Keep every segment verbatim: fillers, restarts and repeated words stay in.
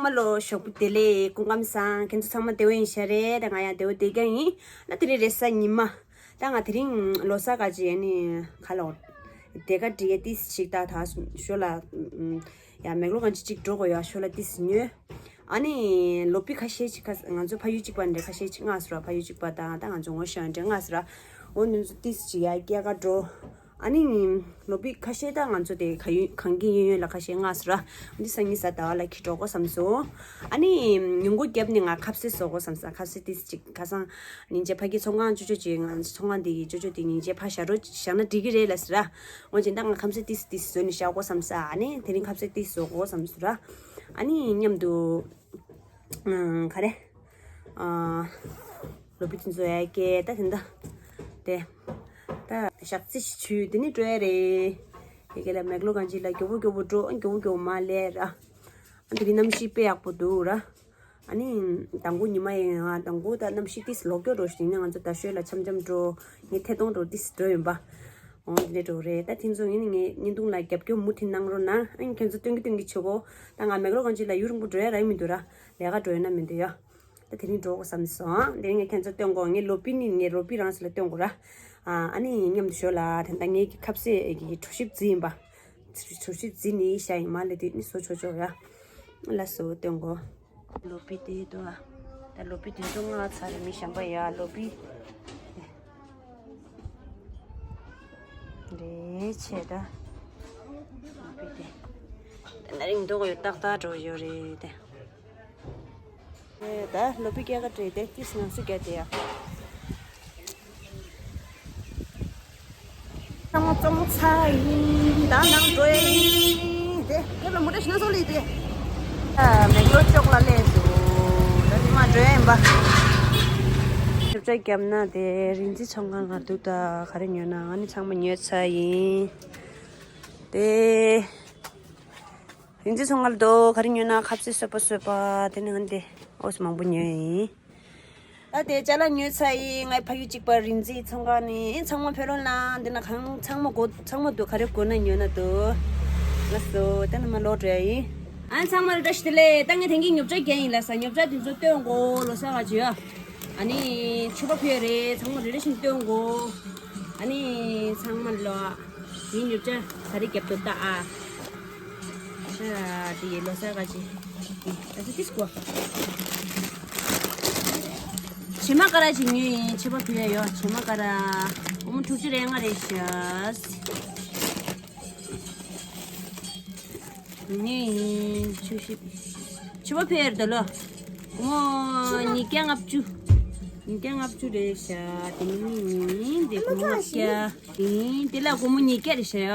ཧ་ལོ། ཞོགས་པ་བདེ་ལེགས། སྐུ་ཁམས་བཟང་། ཁྱེད་ཚོ་ཚང་མ་བདེ་པོ་ཡིན་ཤག་རེད། ད་ང་ཡང་བདེ་པོ་བསྡད་ཀྱི་ཡིན། ད་དེ་རིང་རེས་གཟའ་ཉི་མ། ད་ང་དེ་རིང་ལོ་གསར་ག་ཅི་ཡ་ནི་ག་ལ་སྡེ་ཁ་འགྲིག་ཡ་ཏིས་ཞིག་ད་ད་ཞོ་ལ་ཡ་མེག་ལོ་གང་ཅི་ཅིག་འགྲོ་དགོས་ཡ། ཞོ་ལ་ཏིས་ཉོས། ཨ་ནི་ལོ་པི་ཁ་ཤས་ཅིག་ཁ་ང་ཚོ་ཕ་ཡུལ་གཅིག་པ་འདྲ་ཁ་ཤས་ཅིག་མངགས་སོང་ར། ཕ་ཡུལ་གཅིག་པ་དང་ད་ང་ཚོ་ངོ་ཤེས་འདྲ་མངགས་སོང་ར། འོ་ནི་ཚོ་ཏིས་ཅིག་ཡ་སྐྱེལ་ག་འགྲོ། ཨ་ནི་ལོ་པི་ཁ་ཤས་ད་ང་ཚོ་དེ་ག་ཡུན་གངས་སྐྱིད་གཡས་གཡོན་ལ་ཁ་ཤས་མངགས་སོང་ར། འདི་སང་ཉིན་གཟའ་ཟླ་བ་ལ་ཁྱི་འགྲོ་དགོས་བསམ་སོང་། ཨ་ནི་ཉིན་གུང་རྒྱབ་ནས་ང་ཁ་ཟས་བཟོ་དགོས་བསམ་སོང་། ཁ་ཟས་ཏིས་ཅིག་ཁ་སང་ཉིན་རྗེས་ཕ་གི་ཚོང་ཁང་ཅོ་ཅོ་ཅིག་ང་ཚོང་ཁང་དེ་གི་ཅོ་ཅོ་དེ་ཉིན་རྗེས་ཕ་ཞག་རོ་བཞག་ན་འགྲིག་གི་རེད་ལ་ཟེར་ར། འོན་ཀྱང་ད་ང་ཁ་ཟས་ཏིས་ཏིས་བཟོས་ནས་བཞག་དགོས་བསམ་སོང་། ཨ་ནི་དེ་རིང་ཁ་ཟས་ཏིས་བཟོ་དགོས་བསམ་སོང་ར། ཨ་ནི་མཉམ་དུ་ཨང་ག་རེ། ཨ། ལོ་པི་དེ་ཚོ་ཡ་ཀེ་ད་དེ་འདྲ། དེ། ད་ཞག་རྩི་ཞིག་བྱུས་དེ་ནི་འགྲོ་ཡ་རེད། དེ་ག་ལ་མེག་ལོ་གང་ཅི་ལ་མགྱོགས་པོ་མགྱོགས་པོ་འགྲོ། མགྱོགས་པོ་མགྱོགས་པོ་མ་ལས་ར། ཨ་དེ་རིང་གནམ་གཤིས་དཔེ་ཡག་པོ་འདུག་ར། ཨ་ནི་དང་པོ་ཉི་མ་ཡིན་ང་དང་པོ་ད་གནམ་གཤིས་ཏིས་ལོག་སྐྱོ་འགྲོ་ཞིག་ནི་ང་ཚོ་ད་ཤོད་ལ་འཆམ་འཆམ་འགྲོ། ངས་ཐད་གཏོང་འགྲོ་ཏིས་འགྲོ་ཡིན་པ། འོང་དེ་འགྲོ་རེད། ད་ཐེངས་ཚོ་ངས་ནི་ངས་བརྙན་ཐུང་ལ་རྒྱབ་སྐྱོར་མུ་མཐུད་གནང་རོགས་གནང་། ཨ་ནི་ཁྱེད་ཚོ་སྟོན་གི་སྟོན་གི་ཆོག་གོ། ད་ང་མེག་ལོ་གང་ཅི་ལ་ཡུན་རིང་པོ་འགྲོ་ཡ་རག་མི་འདུག་ར། ལས་ཀ་འགྲོ་ཡོད་ན་མི་འདུག་ཡ། ད་དེ་རིང་འགྲོ་དགོས་བསམ་སོང་། དེ་རིང་ངས་ཁྱེད་ཚོ་སྟོན་གོ། ངས་ལོ་པི་ནི་ངས་ལོ་པི་རང་སི་ལ་སྟོན་གོ་ར། ཨ་ཨ་ནི་མཉམ་དུ་ཞོག་ལ་དེ་འདྲ་ངས་ཀྱི་ཁ་ཟས་ཀྱི་གྲོ་ཞིབ་རྫི་ཡིན་པ། གྲོ་ཞིབ་རྫི་ནི་ཤ་ཡིན་མ་ལས་དེ་ནི་བཟོ་ཆོག་ཆོག་ཡ། ལ་སོ་སྟོན་གོ། ལོ་པི་དེ་དོ། ད་ལོ་པི་དེ་དོ་ང་ཚ་རེ་མི་ཤམ་པ་ཡ་ལོ་པི། རེད་ཆེ་ད། ལོ་པི་དེ། ད་ན་རིང་མདོག་ཡོད་ཏག་ཏག་འགྲོ་ཡོད་རེད་དེ། ད་ལོ་པི་སྐྱེ་ག་བྲེལ་ཏེ་ཏིས་ང་སུ་སྐྱེ་དེ་ཡ། ཚང་མ་བཙོང་ཚར་ཡིན། ད་ནང་འགྲོ་ཡ་ཡིན། དེ་ཁྱོད་ལ་མུ་འདྲ་ཞིག་ན་སོགས་ལས་དེ། ཨ་མེག་ལོ་ཅོག་ལ་སླེབས་འདུག་ད་ནི་མ་འགྲོ་ཡ་ཡིན་པ། ཞབས་བྲ་བརྒྱབ་ན་དེ་རིན་འཛིན་ཚོང་ཁང་ང་འདུག་ད་ག་རེ་ཉོས་ན་ང་ནི་ཚང་མ་ཉོས་ཚར་ཡིན། དེ། རིན་འཛིན་ཚོང་ཁང་ལ་འདུག་ག་རེ་ཉོས་ན་ཁ་ཟས་སོད་པ་སོད་པ་དེ་ནི་ང་འདི་ཨོ་སི་མང་པོ་ཉོས་ཡིན། ད་དེ་ཅ་ལག་ཉོས་ཚར་ཡིན། ངའི་ཕ་ཡུལ་གཅིག་པ་རིན་འཛིན་ཚོང་ཁང་ནི་ཚང་མ་ཕེབས་རོགས་གནང་། འདི་ན་གང་ཚང་མ་དགོས་ཚང་མ་འདུག་ག་རེ་དགོས་ན་ཉོས་ན་འདུག་ལགས་སོ་ད་ནི་མ་ལོག་འགྲོ་ཡ་ཡིན། ཨ་ཚང་མ་ལ་བཀྲ་ཤིས་བདེ་ལེགས། ད་ངས་དེང་གི་ཉོ་ཆ་རྒྱག་ཡིན་ལ་ས་ཉོ་ཆ་དེ་ཚོ་སྟོན་གོ་ལོ་ས་ག་ཅི་ཡ། ཨ་ནི་ཆུ་བ་ཕུལ་རེད། ཚང་མ་རེ་རེ་བཞིན་སྟོན་གོ་ཨ་ནི་ཚང་མ་ལ་ངའི་ཉོ་ཆ་ག་རེ་རྒྱབ་ཏུ་ལྟ་ཨ། ཤ་དེ་ལོ་ས་ག་ཅི། ཨ་ཙི་ཏིས་གོ་བྱེ་མ་ཀ་ར་ཅིག་ཉོས་ཡིན། ཆེ་བ་ཕུལ་ཡ་ཡོད། བྱེ་མ་ཀ་ར་སྒོར་མོ་དྲུག་ཅུ་རེ་ལྔ་རེད་ཤག་ཉོས་ཡིན། ཆུ་ཤིབ། ཆུ་བ་ཕེར་དོ་ལོ། སྒོར་མོ་ཉིས་བརྒྱ་ལྔ་བཅུ། ཉིས་བརྒྱ་ལྔ་བཅུ་རེད་ཤག་དེ་ནི་ཡིན་དེ་སྒོར་མོ་ལྔ་བརྒྱ་ཡིན། དེ་ལ་སྒོར་མོ་ཉིས་བརྒྱ་རེད་ཤག་ཡ།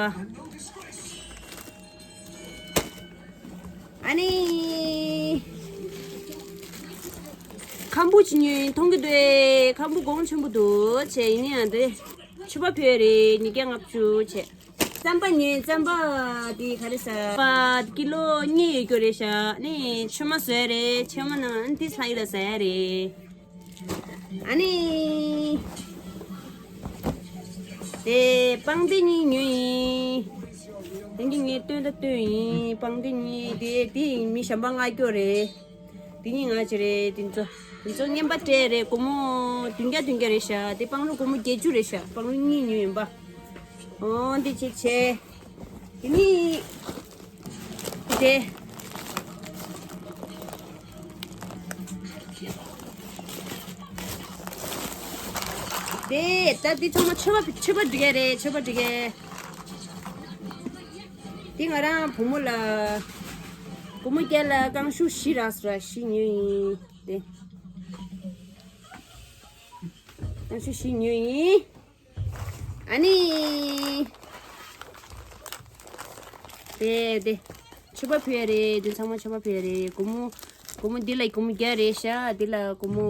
ཨ་ནི། ཁམ་བུ་ཅིག་ཉོས་ཡིན། མཐོང་གི་འདུག་ཁམ་བུ་གོང་ཆེན་པོ་འདུག་བྱས་ཡིན་ནི་ཡང་འདི། ཆུ་བ་ཕུལ་རེད། ཉིས་བརྒྱ་ལྔ་བཅུ་བྱས། རྩམ་པ་ཉོས། རྩམ་པ་དེ་ག་རེ་ཟ། པ་ཀི་ལོ་གཉིས་ཡོད་རྒྱུ་རེད་ཤག་ནི་ཆུ་མ་བཟོས་རེད། ཆུ་མ་ནང་ཏི་སི་ལྷག་ཡིད་ལ་ཟ་ཡ་རེད། ཨ་ནི། དེ་པང་གདན་གཉིས་ཉོས་ཡིན། དེ་གཉིས་ངས་སྟོན་ད་སྟོན་ཡིན། པང་གདན་གཉིས་དེ་དེ་མི་གཞན་པ་མངགས་རྒྱུ་རེད། དེ་གཉིས་ང་ཅི་རེད། དེ་ཚོ་དེ་ཚོ་རྔན་པ་སྤྲད་རེད། སྒོར་མོ་བདུན་བརྒྱ་བདུན་བརྒྱ་རེད་ཤག་དེ་པང་ལོ་སྒོར་མོ་བརྒྱད་ཅུ་རེད་ཤག་པང་ལོ་གཉིས་ཉོས་ཡིན་པ། འོ་འདི་ཅིག་བྱས། དེ་ནི། དེ། དེ་ད་འདི་ཚང་མ་མཆོད་པ་མཆོད་པ་སྒྲིག་ཡ་རེད། མཆོད་པ་སྒྲིག་ཡ། དེ་ང་རང་བུ་མོ་ལ། བུ་མོ་རྒྱ་ལ་རྐང་ཤུ་བཞི་རག་སོང་ར་བཞི་ཉོས་ཡིན། དེ། རྐང་ཤུ་བཞི་ཉོས་ཡིན། ཨ་ནི། དེ་དེ། མཆོད་པ་ཕུལ་ཡ་རེད། དེ་ཚང་མ་མཆོད་པ་ཕུལ་ཡ་རེད། སྒོར་མོ། སྒོར་མོ་འདི་ལ་སྒོར་མོ་བརྒྱ་རེད་ཤག་འདི་ལ་སྒོར་མོ་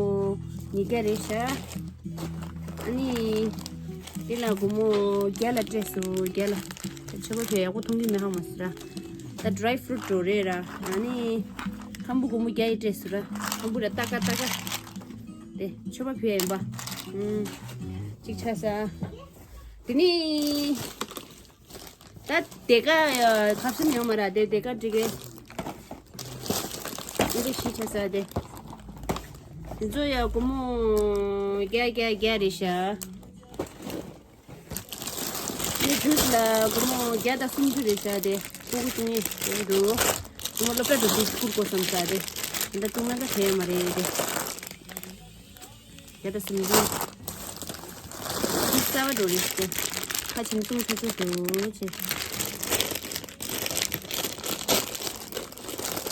ཉིས་བརྒྱ་རེད་ཤག་ཨ་ནི། འདི་ལ་སྒོར་མོ་བརྒྱ་ལ་སྤྲད་སོང་། བརྒྱ་ལ། མཆོད་པ་ཕུལ་ཡག་པོ་མཐོང་གི་མེད་ཧ་མ་སི་ར། ད་ཌི་རའི་ཕུ་རུ་ཊི་འགྲོ་རེད་ར། ཨ་ནི། ཁམ་བུ་སྒོར་མོ་བརྒྱ་ཡི་སྤྲད་སོང་ར། ཁམ་བུ་ར་ཏ་ཀ་ཏ་ཀ་དེ་མཆོད་པ་ཕུལ་ཡ་ཡིན་པ། ཨུམ། གཅིག་ཆ་ས། དེ་ནི། ད་དེ་ག་ཁ་སིམ་ཡོང་མ་ར་དེ་དེ་ག་འགྲིག་གེ། ས་དེ། དེ་ཚོ་ཡ་སྒོར་མོ་བརྒྱ་བརྒྱ་བརྒྱ་རེད་ཤག་ངས་ཇུས་ལ་སྒོར་མོ་བརྒྱ་དང་སུམ་ཅུ་རེད་ཤག་དེ་ཕྲུ་གུ་བཏུང་ཡས་དེ་འདུག་ངས་སློབ་གྲྭ་འགྲོ་དུས་ཁུར་དགོས་བསམ་ས་དེ། འདི་བཏུང་ན་ད་གལ་མ་རེད་དེ། བརྒྱ་དང་སུམ་ཅུ། འདི་རྩ་བ་འགྲོ་རེད་དེ། ཁ་ཆེམས་བཏུང་ཐུབ་ཐུབ་འདུག་ཅེས།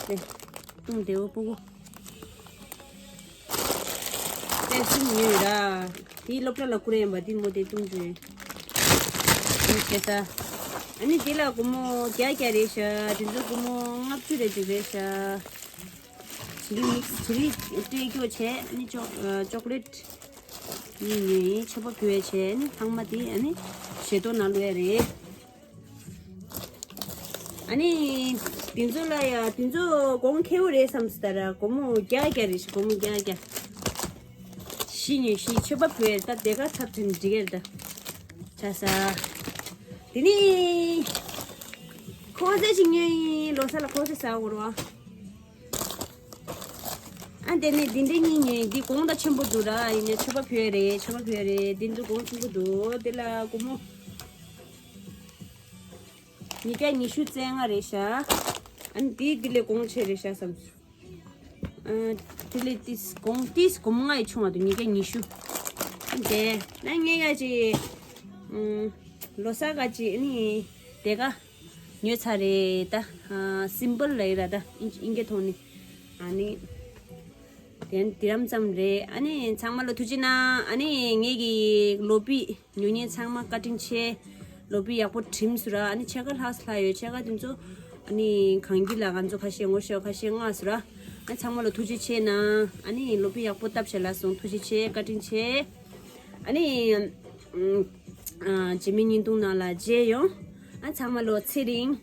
དེ་བཏུང་བདེ་བོ་ཕྲུ་གུ། དཔེ་སྲིང་ཉོས་ར། དེའི་སློབ་གྲྭ་ལ་བསྐུར་ཡིན་པ་འདི་མོ་དེ་བཏུང་རྒྱུ་ཡིན། དེ་བྱས་ས། ཨ་ནི་འདི་ལ་སྒོར་མོ་བརྒྱ་བརྒྱ་རེད་ཤག་དེ་ཚོ་སྒོར་མོ་ལྔ་བཅུ་རེ་ཅིག་རེད་ཤག་ཇི་ལི་མིག་སི་ཇི་ལི་སྤྲད་རྒྱུ་བྱས་ཨ་ནི་ཅོག་ཨ་ཅོག་ལེ་ཊི་གཉིས་ཉོས་ཡིན། ཆོས་པ་བུ་ཡ་བྱས་ཨ་ནི་ཚང་མ་དེ་ཨ་ནི་ཞལ་ཏོག་ནང་བླུགས་ཡ་རེད། ཨ་ནི། དེ་ཚོ་ལ་ཡ་དེ་ཚོ་གོང་ཁེ་བོ་རེད་བསམ་སྟ་ར། སྒོར་མོ་བརྒྱ་བརྒྱ་རེད་ཤག་སྒོར་མོ་བརྒྱ་བརྒྱ། བཞི་ཉོས་བཞི་ཆོས་པ་བུ་ཡ་ད་དེ་ག་ཚབ་ཚན་འགྲིག་གེར་ད། ཆ་ས། དེ་ནི། ཁོ་ཟས་ཅིག་ཉོས་ཡིན། ལོ་གསར་ལ་ཁོ་ཟས་ཟ་དགོས་ར། ཨ་དེ་ནི་འདི་འདྲ་གཉིས་ཉོས་ཡིན། འདི་གོང་ད་ཆེན་པོ་འདུག་ར། ཡིན་ནའི་ཆོས་པ་བུ་ཡ་རེད། ཆོས་པ་བུ་ཡ་རེད། འདི་ཚོ་གོང་ཆེན་པོ་འདུག་དེ་ལ་སྒོར་མོ། ཉིས་བརྒྱ་ཉི་ཤུ་རྩ་ལྔ་རེད་ཤག་ཨ་ནི་དེའི་དེ་ལས་གོང་ཆེ་རེད་ཤག་བསམ་སོང་། ཨ་དེ་ལས་ཏིས་གོང་ཏིས་སྒོར་མོ་ལྔ་ཡི་ཆུང་བ་འདུག་ཉིས་བརྒྱ་ཉི་ཤུ། ཨ་དེ་ན་ངས་ཡ་ཅི། ཨུམ། ལོ་གསར་ག་ཅི་ཨ་ནི་དེ་ག་ཉོས་ཚར་རེད་ད། ཨ་སིམ་པལ་ལ་ཡི་ར་ད་ཨིན་ཨིན་སྐད་ཐོག་ནི། ཨ་ནི། དེ་དེ་རམ་ཙམ་རེད། ཨ་ནི་ཚང་མ་ལ་ཐུགས་རྗེ་གནང་། ཨ་ནི་ངེད་ཀྱི་ལོ་པི་ཉོ་མཁན་ཚང་མ་བཀའ་དྲིན་ཆེ། ལོ་པི་ཡག་པོ་བྲིམས་སོང་ར། ཨ་ནི་ཕྱེད་ཀ་ལྷག་ལྷག་ཡོད། ཕྱེད་ཀ་དེ་ཚོ་ཨ་ནི་གངས་སྐྱིད་ལ་ང་ཚོ་ཁ་ཤས་ངོ་ཤེས་ཁ་ཤས་མངགས་སོང་ར། ཨ་ནི་ཚང་མ་ལ་ཐུགས་རྗེ་ཆེ་གནང་། ཨ་ནི་ལོ་པི་ཡག་པོ་བཏབ་བྱས་ལ་སོང་། ཐུགས་རྗེ་ཆེ། བཀའ་དྲིན་ཆེ། ཨ་ནི་ཨ་རྗེས་མའི་བརྙན་ཐུང་ནང་ལ་མཇལ་ཡོང་། ཨ་ཚང་མ་ལ་ཚེ་རིང་།